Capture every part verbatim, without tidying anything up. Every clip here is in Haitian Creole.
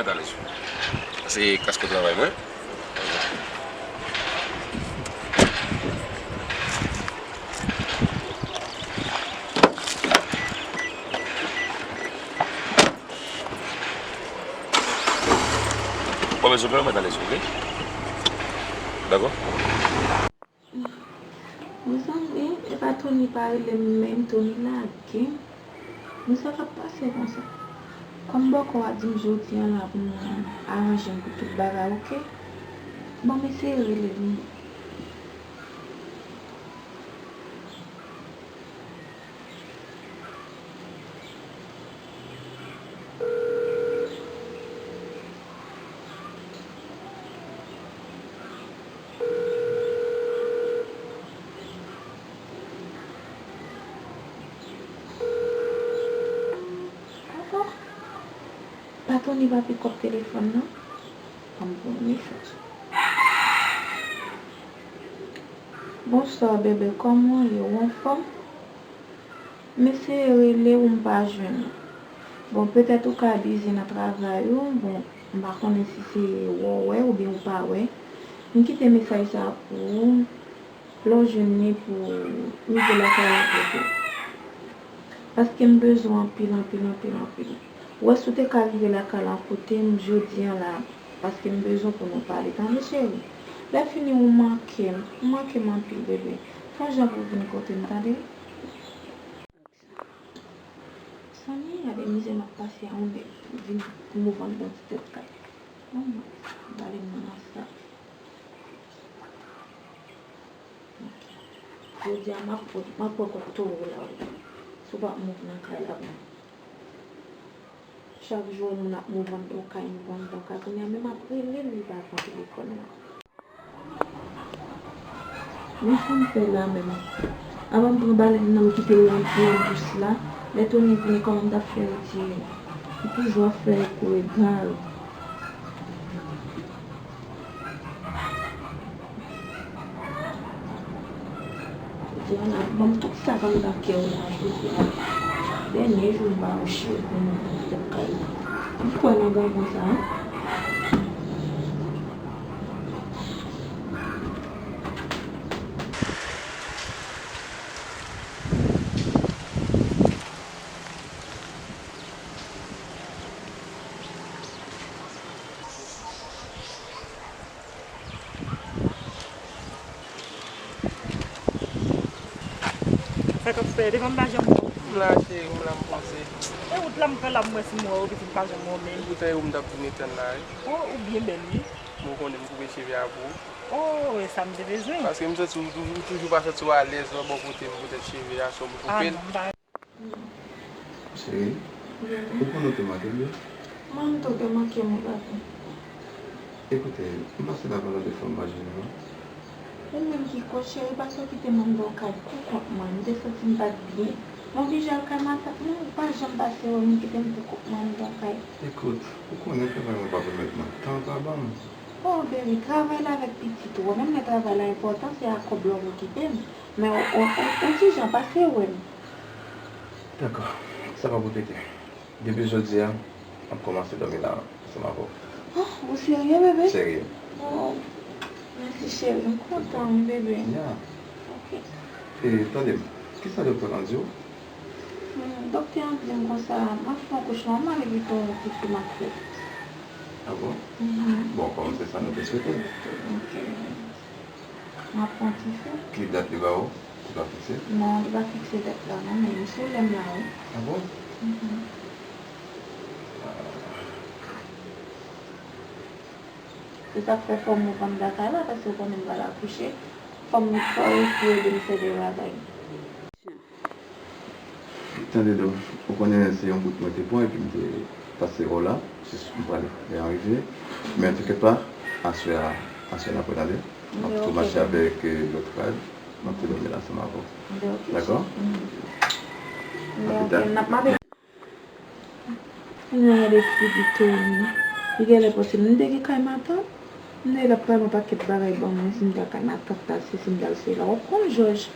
Talè sou. Se kas travay mwen. Bon, men, sou mwen, talè sou, ok? Dakò? Mezanmi, e pa Tony pa rele m menm, Tony lage m. Men sa k ap pase konsa? Kòm bòkò a di m jodi a la pou nou aranje m pou tout bagay, ok? Bon, m eseye rele l. Ankò? Pa Tony pa pikòp telefòn nan? Ban m pran yon mesaj. Bonswa, bebe, kòman w ye? Ou anfòm? M eseye rele w, m pa jwenn ou. Bon, petèt ou ka bizi nan travay ou. Bon, m pa konnen si se wè w wè oubyen ou pa wè. M kite mesaj sa a pou ou. Lè w jwenn li pou w rive lakay la kote. Paske m bezwen w anpil, anpil, anpil, anpil. Ou wè, si w te ka rive lakay la kote m jodi a la, paske m bezwen pou nou pale, tande, cheri? Lè fini, ou manke m, ou manke m anpil, bebe. Fè yon jan pou w vin kote m, tande? Sani, gade mizè m ap pase a yon nèg vin pou m vann yon ti tèt kay. Bon, m ale nan sa. Jodi a, m ap pran, m ap pran kòb towo la, wi. Si w pa move nan kay la, bon. Chak jou, yon moun ap move anndan kay, move anndan kay. Kounye a, menm ap rele l, li pa pran telefòn nan. Men sa m fè la menm. Avan m pran balèn nan, m kite l nan, nan dous la. Lè Tony vini, kòman m t ap fè retire? M toujou ap fè kouri gal. Jodi a la, ban m tout sa k anndan kè w la, jodi a. Dènye jou m pa wè cheri pou mwen, tèt kay. M kwè nan gason sa, en. Sa k ap fèt? Devan m pa janm wè w. M la, cheri, m la, m poze. E wout la m pran la, m wè si m wè w, epi m pa janm wè w menm. Poutan e ou m t ap vin etann la, wi. O, ou byen bèl, wi. Bon, ou konnen m koupe cheve a pou ou. O, e sa m te bezwen. Paske m santi w toujou, ou toujou pa santi w alèz nan bò kote m, poutèt cheve a, so m koupe l. A, non, m pa Cheri, ou konnen w te manke m, wi. Mwen menm tou, w te manke m, wi, papi. Ekoute, m pase la pandan de fwa m pa jwenn ou, non. Ou menm ki koz, cheri, pase w kite m anndan yon kay pou kont mwen. M te santi m pa t byen. M oblije al kay matant mwen, ou pa janm pase wè m, ou kite m pou kont mwen anndan yon kay. Ekout, ou konnen travay mwen pa pèmèt mwen. Tan pa ban m. O, baby, travay la avèk pitit ou. Menm lè travay la enpòtan, se a kòb la w okipe m. Men ou, ou, ou, ou ti jan pase wè m. Dakò, sa p ap repete. Depi jodi a, m ap kòmanse dòmi la ansanm avè w. Oh, ou serye, bebe? Serye. Oh, mèsi, cheri. M kontan, wi, bebe. Ya. Ok. E, tande m, kisa doktè lan di w? Hmm, doktè an di m konsa, m ap fè yon kouch nòmal epi tou yon ti fi m ap fèt. A bon? Mhm. Bon, kòm se sa nou te swete. Ok. M ap pran ti fi. Ki dat li ba ou? Li pa fikse? Non, li pa fikse dat la non, men m sou lè m la, wi. A bon? Mhm. Se sa k fè fò m revann lakay la, paske w konnen m pral akouche. Fò m, fò yo pou ede m fè de bagay. Tande non, ou konnen se yon bout mwen te pran epi m te pase wè w la, jis m pral fè yon rive. Men antouka, aswè a, aswè n ap pral ale. M ap tou mache avèk, euh, lòt rad. M ap tou dòmi la ansanm avè w. Dakò? A pita. Kounye a gade figi Tony. Li genlè panse m te gen kay matant. M te lè pral yon pakèt bagay ban mwen si m ta kay matant la, se si m ta al se la. W ap konn Jòj.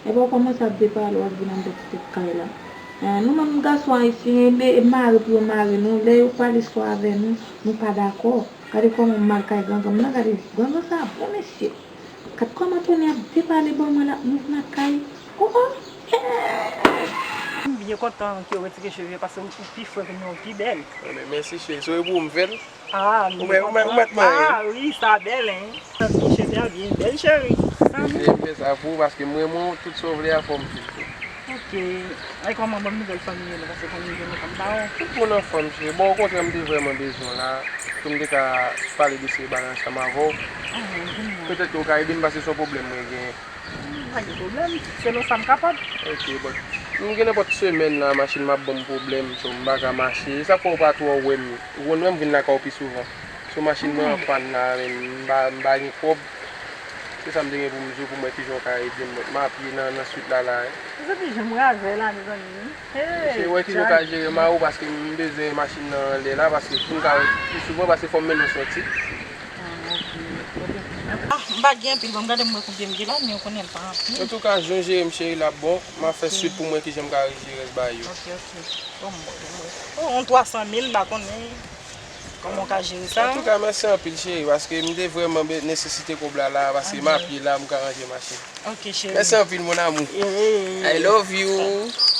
Epi w kòmanse ap depale, w ap vin anndan ti tèt kay la. Eh, nou menm gason ayisyen, e, e mare pou yo mare nou. Lè yo pale swa avè nou, nou pa dakò. Gade kòman m mal kay gangan m nan, gade gangan sa bon mesye. Gad kòman Tony ap depale bò mwen l ap mouvman kay. Oh, oh. M byen kontan ke w retire cheve paske ou pi fre kounye a, ou pi bèl. Anben, mèsi cheri. Se vre pou ou m fè l? Ah, ou mèt, ou mèt, ou mèt manyen. Ah, wi, sa bèl, hein. Cheve a byen bèl, cheri. Sa m fè sa pou ou paske m renmen w, tout sa w vle a fò m fè l tou. Ok. Ay, kòman, ban m nouvèl fanmi yo, paske fanmi yo, nou konn pa wè. Tout moun anfòm, cheri. Bon, okontrè, m te vrèman bezwen w la, pou m te ka pale de se bagay ansanm avè w. Petèt ke w ka ede m, paske se yon pwoblèm mwen genyen. Pa gen pwoblèm, selon sa m kapab. Ok, but m gen nenpòt semèn la, machin m ap ban m pwoblèm, so m pa ka mache. E sa k fè w pa twò wè m. Ou konn wè m vin lakay w pi souvan. So machin mwen an pàn la, men m pa, m pa gen kòb. Se sa m te gen pou m di w, pou m wè kijan w ka ede m, but m ap ye nan, nan swit la, la, hein. Ou se pi janm razè la, mezanmi. Hey, se wè kijan w ka jere m a ou, paske m bezwen machin nan anlè la, paske pou m ka wè pi souvan, paske fò m mennen w sòti. Ah, ok. Ah, m pa gen anpil, bon, m gade m wè konbyen m gen la, men ou konnen m pa anpil. Antouka, jan w jere m, cheri, l ap bon. M ap fè swit pou m wè kijan m ka jere rès bagay yo. Ok, ok. Bon, m wè, m wè. Oh, yon twa san mil, m pa konnen kòman w ka jere sa. Antouka, mèsi anpil, cheri, paske m te vrèman be-, nesesite kòb la, la, paske m ap ye la, m ka ranje machin. Ok, cheri. Mèsi anpil, mon amour. Eh, I love you.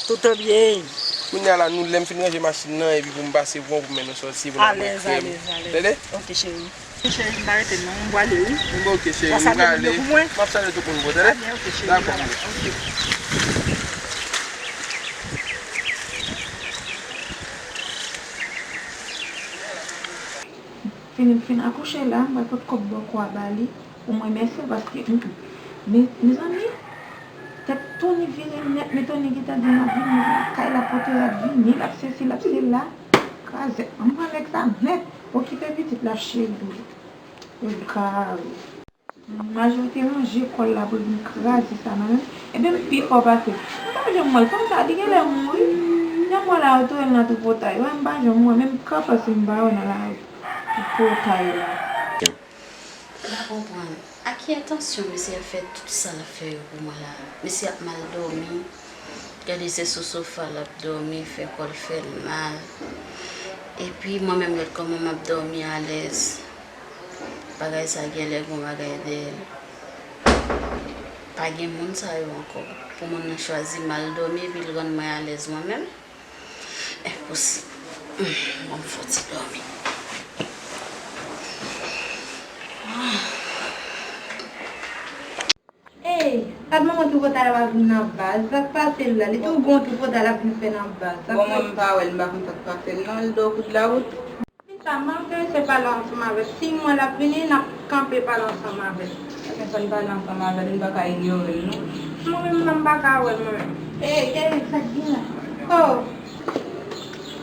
Tout byen. Kounye a la, nou, lè m fin ranje machin nan, epi pou m pase pran w, pou m mennen w sòti, pou n al bwè krèm. Alèz, alèz, alèz. Tande? Ok, cheri. Cheri, m pa rete non, m prale, wi. Bon, ok, cheri, m prale. Ou salye moun yo pou mwen? M ap salye tout moun pou ou, tande? Ah, byen, ok, cheri. Dakò. Ok. Fini, m fin akouche la, m pral pot kòb bòkò a ba li pou m remèsye l paske, mm, mm. Me, mezanmi, tèt Tony vire nèt, men Tony gentan di m ap vini lakay la, pote rad vini, l ap sesi, l ap sela. Krazèt, m pran nèg sa nèt. Okipe pitit la, cheri. Egare. Majorite ranje kò l la pou l vin kraze sa nan men m. Ebyen, m pi fò pase l. M pa janm wè l. Fanm sa, li genlè mouri. Janm wè la, yo touye l nan tripotay. Wè, m pa janm wè, menm kanpe si m pa wè nan lari. Tripotay la. M pa konprann. A ki entansyon mesye ap fè tout sa l ap fè yo pou mwen la? Mesye ap mal dòmi. Gade, se sou sofa l ap dòmi, fè kò l fè l mal. Epi mwen menm, gad kòman m ap dòmi alèz. Bagay sa genlè gon bagay dèyè l. Pa gen moun sa yo ankò. Pou moun nan chwazi mal dòmi epi l rann mwen alèz mwen menm. Enposib. Humm, ban m fè yon ti dòmi. Ah. Ey, gad manman tripotay la pa vin nan baz. Sa k pase l la? Li tou gon tripotay l ap vin fè nan baz. Bon, mwen m pa wè l, m pa konn sa k pase l non, l dò kout lawout. Pita, m ap enterese pale ansanm avè l. Si m wè l ap vini, n ap kanpe pale ansanm avè l. Sa fè n pale ansanm avè l, nou pa ka inyore l non. Mwen menm nan m pa ka wè l mwen. Ey, ey, sa k gen la? Oh.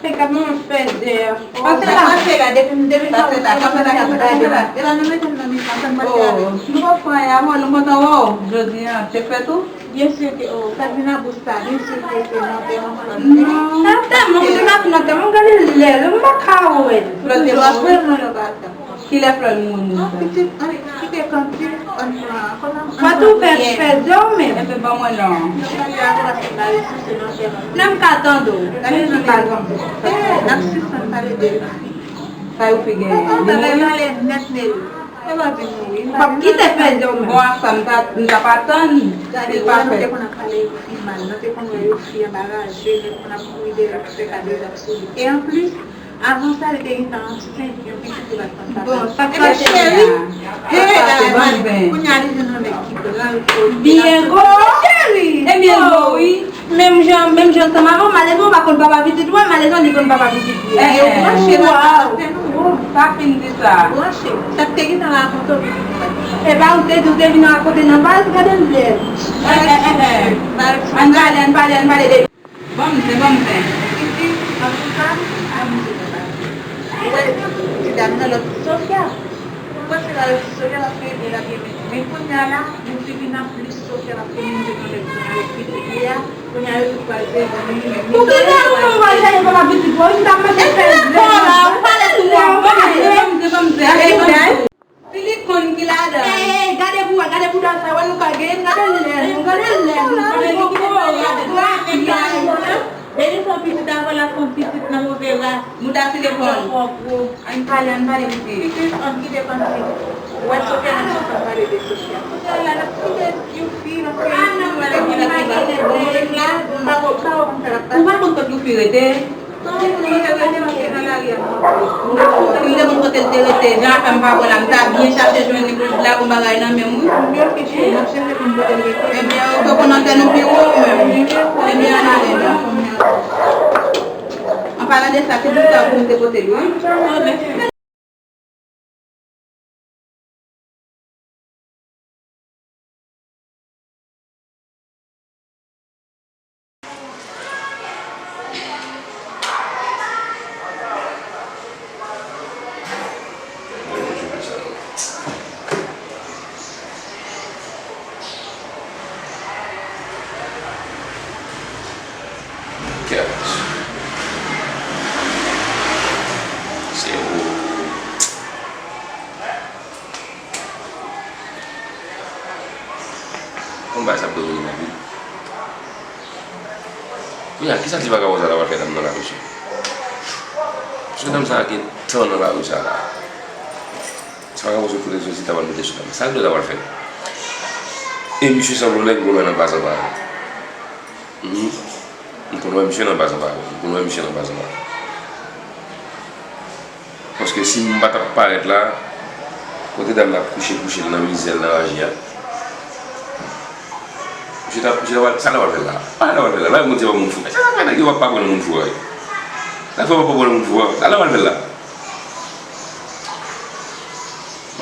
Fè gad manman fèzè a. Pase la. Pase la, depi m, depi m pase la, pase la, pase la, pase la. E la nou mete m nan mitan, sa m pral fè avè l? Nou pa pran y avè w, nou kontan wè w. Jodi a, te fèt ou? Byen si ke, oh, sa k vin nan bouch sa, byen si ke se nan tè manman. Non. Nan tè manman, m te ka fin nan tè manman, gade lè l, m pa ka wè l. Flò te mouri? Kilè flò l mouri sa? Pitit, ann kite kantik, ann pran, kòman, ann pran priyè. Fè tou fè, fè zè w menm. Enben ban mwen non. Lè m ka tande w, men m pa tande w. N ap sispann pale de fi. Sa yo fi genyen? Li mouri? Bagay malè nèt, Nelly. E pa vin mouri. M p ap kite fè zè w menm. Bon, ak sa, m t ap, m t ap atann. Gade, wè, nou te konn ap pale yo fi mal. Nou te konn wè yo fi anba raje, yo konn ap kouri dèyè l, ap fè kado, y ap sou li. E anplis, avan sa, li te gentan ansent, yon pitit li pa t konn sa. Bon, sa k pase la? Ebyen, cheri, hey, Alma, kounye a li jwenn yon nèg ki pran l, kote l ap... Byen gwo, cheri. Ebyen gwo, wi. Menm jan, menm jan ansanm avè w, malezman, ou pa konn papa pitit ou a, malezman, li konn papa pitit li a. Eh, eh. Branche nan sa, pa fin di sa. Branche. Sa k te gentan rakonte w pitit mwen. E pa ou te di w te vin rakonte nan baz, gade l lè. Eh, eh, eh, eh. Ann pale, ann pale, ann pale de... Ban m zen, ban m zen. Pitit, antouka, abitye nan baz. Ou wè ti dam nan, lòt ti Sofia. Ou panse la, lòt ti Sofia, paske li te la byen, men, men kounye a la, yon fi vin ap plis Sofia, paske li vin jwenn yon nèg, yon nèg pitit li a. Kounye a yo tout pral sezi, men li menm li... Ou genlè ou menm pral chache papa pitit ou, ou ta mande fè zè. Ou pale tou, ou pale. Ban m zen, ban m zen. Silikòn ki ladan. Ey, ey, gade pou wè, gade pou dam sa wè nou ka genyen, gade lè nou, gade lè nou. Gade nou ki te pale avèk la, men gade nou la. Telefòn. Ann pale, ann pale, pitit. Pitit, ann kite fanmi. Ou wè, kote nan sòt, ann pale de sosya. Kote la, n ap kite yon fi, n ap kite yon fi, n ap kite yon fi. Ou pa konn, ou pa konn sa k ap pase. Ou pa konn kote yon fi rete. Kote yon fi rete, rete nan lari a. Si m te konn kote l te rete, jan afè m pa bon la, m ta byen chache jwenn li pou l lage yon bagay nan men m, wi. M byen fiche, m ap chèche konn kote l rete. Ebyen, ou te konn antèn ou pi wo, ou menm. Ebyen, ann ale, non. An palan de sa, ki bout sa pou m te pote l, wi. Kèt. Se ou. Konn bagay sa ap dòmi nan vi. Kounye a, kisa ti vagabon sa ta pral fè dam nan lari, mesye? Mesye, dam sa gen tan nan lari sa la. Ti vagabon sou kote soti ta pral mete sou dam nan. Sa l dwe ta pral fè? E misye sanble yon nèg gwo nan anba sanba. Mhm. M konn wè misye nan anba sanba. M konn wè misye nan anba sanba. Paske si m pa t ap parèt la, kote dam nan ap kouche, kouche l nan mizè l, nan raje a. Misye t ap, misye t ap, sa l ap fè la? Sa l ap fè la? Bagay moun se pa moun fou. Sa l ap fè nèg yo pa, pa pran moun fou a? Sa l ap fè pa pran moun fou a? Sa l ap fè la?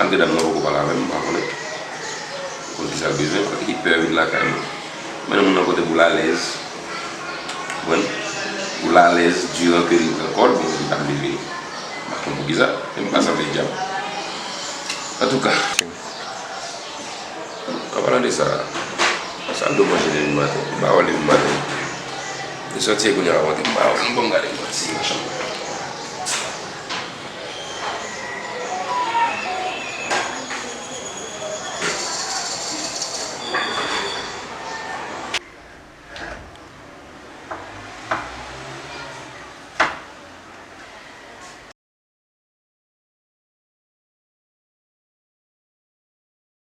Malgre dam nan poko pale avè m, m pa konnen. M konn ki sa l bezwen, paske li pè vin lakay mwen. Mennen moun nan kote pou l alèz. Konprann? Pou l alèz, diran ke li pran kòl, bon, li p ap leve. M pa konn poukisa, men m pa sanble dyab. Antouka, an palan de sa, sa m dwe manje depi maten? M pa wè depi maten. Li sòti kounye a maten, m pa wè, m bon gade m sòti nan chanm.